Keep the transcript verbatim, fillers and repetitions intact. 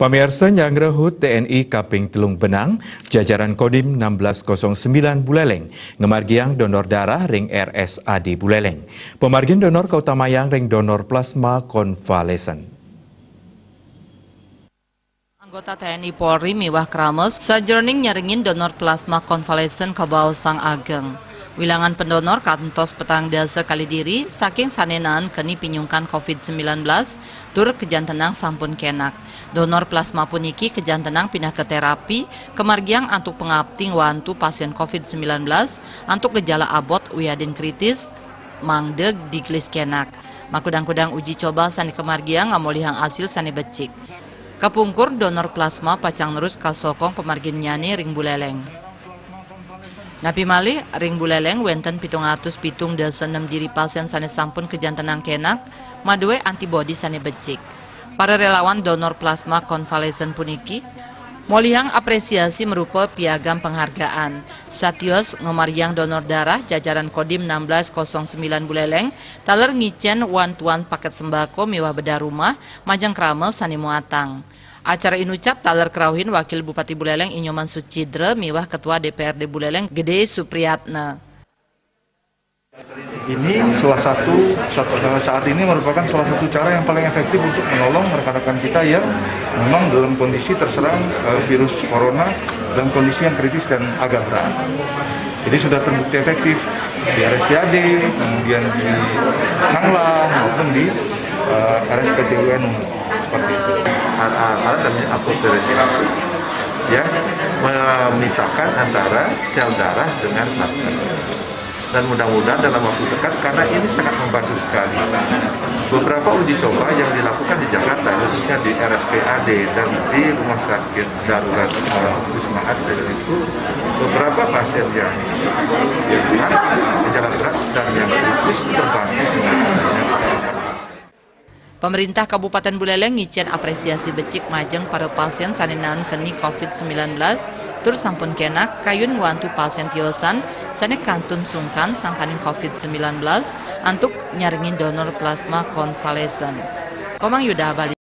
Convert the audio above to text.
Pamiarsa, nyanggra hut T N I kaping telung benang, jajaran Kodim enam belas kosong sembilan Buleleng ngamargiang donor darah ring R S A D Buleleng. Pamargin donor kautamayang ring donor plasma konvalesen. Anggota T N I Polri miwah krama sajeroning nyarengin donor plasma konvalesen kabaosang ageng. Wilangan pendonor kantos petang dasa kali diri saking sane naen keni pinyungkan covid sembilan belas tur kajantenang sampun kenak. Donor plasma puniki kajantenang pinaka terapi kamargiang antuk pangapti ngwantu pasien covid sembilan belas antuk gejala abot wiadin kritis mangda digelis kenak. Makudang-kudang uji coba sane kamargiang ngamolihang asil sane becik. Kapungkur donor plasma pacang nerus kasokong pamarginnyane ring Buleleng. Napi malih, ring Buleleng wenten pitung atus pitung dasa nem diri pasien sane sampun kajantenang kenak, madue antibodi sane becik. Para relawan donor plasma konvalesen puniki molihang apresiasi marupa piagam penghargaan. Satios ngamargiang donor darah, jajaran Kodim enam belas kosong sembilan Buleleng taler ngicen wantuan paket sembako miwah bedah rumah majeng krama sane muatang. Acara inucap taler krauhin Wakil Bupati Buleleng I Nyoman Sucidra miwah Ketua D P R D Buleleng Gede Supriyatna. Ini salah satu, satu, saat ini merupakan salah satu cara yang paling efektif untuk menolong rekan-rekan kita yang memang dalam kondisi terserang, eh, virus corona dalam kondisi yang kritis dan agak berat. Jadi sudah terbukti efektif di R S P A D, kemudian di Sanglah maupun di, eh, R S P T U N Unut, seperti itu. Alat, alat namanya apopterasi, ya, memisahkan antara sel darah dengan plasma. Dan mudah-mudahan dalam waktu dekat, karena ini sangat membantu sekali. Beberapa uji coba yang dilakukan di Jakarta, khususnya di R S P A D dan di Rumah Sakit Darurat, eh, Wisma Atlet itu, beberapa pasien yang, yang memang gejala berat dan yang kritis terbantu dengan adanya plasma. Pemerintah Kabupaten Buleleng ngicen apresiasi becik majeng para pasien sane naen keni covid sembilan belas, tur sampun kenak kayun ngwantu pasien tiosan sane kantun sungkan sangkaning covid sembilan belas antuk nyarengin donor plasma konvalesen. Komang Yuda, Bali.